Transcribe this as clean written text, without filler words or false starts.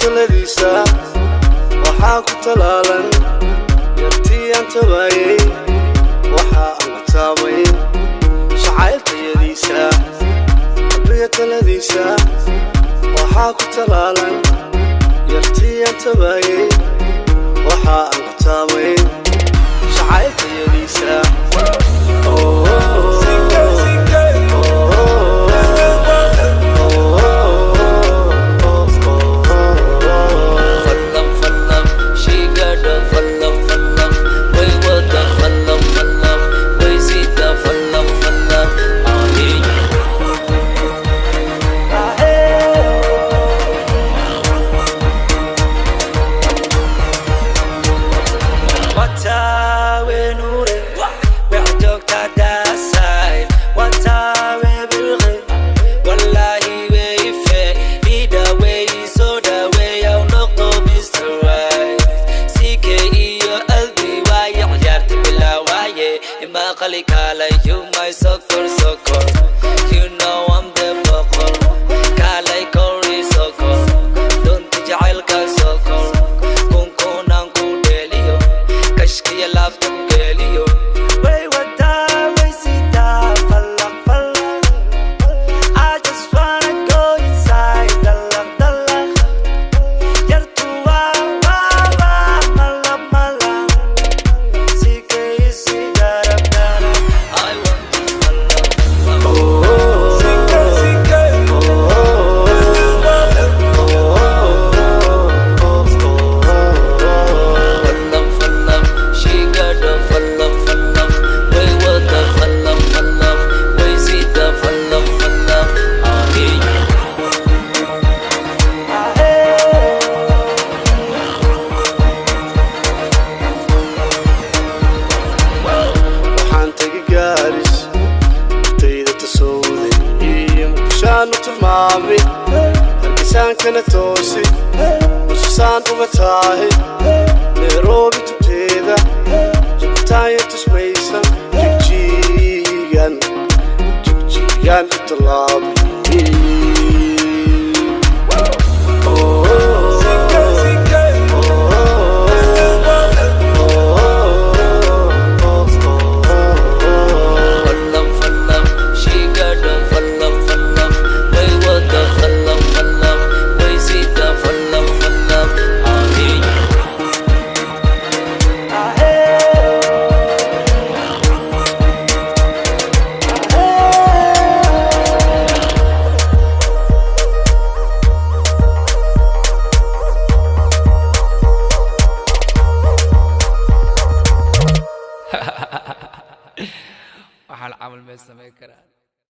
Taladiisa waxaa ku talaalan yartii aan tabaayey, waxa aan ku taabay jacayltayadiisa. Qalbiga taladiisa waxaa ku talaalan yartii aan tabaayey, waxa aan ku taabay jacayltayadiisa. Fallam fallam, she got a fallam fallam. Way wada fallam fallam, way sida fallam fallam. Ah hey. You my soccer soccer, you know I'm the boqor. Kaalay kori soccer, doonta jacaylka soccer. Kunkunaan ku dheeliyo, kashkiya laabta ku geeliyo. Way wadaa, way sidaa, falaq falaq. I just wanna go inside, dalaq dalaq. Yartu waa waa waa malab malab. Sikay si garab garab. I want to fallam fallam. Fallam fallam, she got a fallam fallam. Way wada fallam fallam, way sida fallam fallam. Ah hey. Waxaan tegi Gaaris, tayda tasowday, Muqdishaan u tilmaamay, Hargeysaankana toosi, Mususaan uga taahay, Nairobi tubteeda, Jibitaanya tusmaysan, Jigjigan, Jigjigan u tallaabay. Fallam fallam, she got a fallam fallam. Way wada fallam fallam, way sida fallam fallam. Ah hey. Waxaan camal may samayn karaan.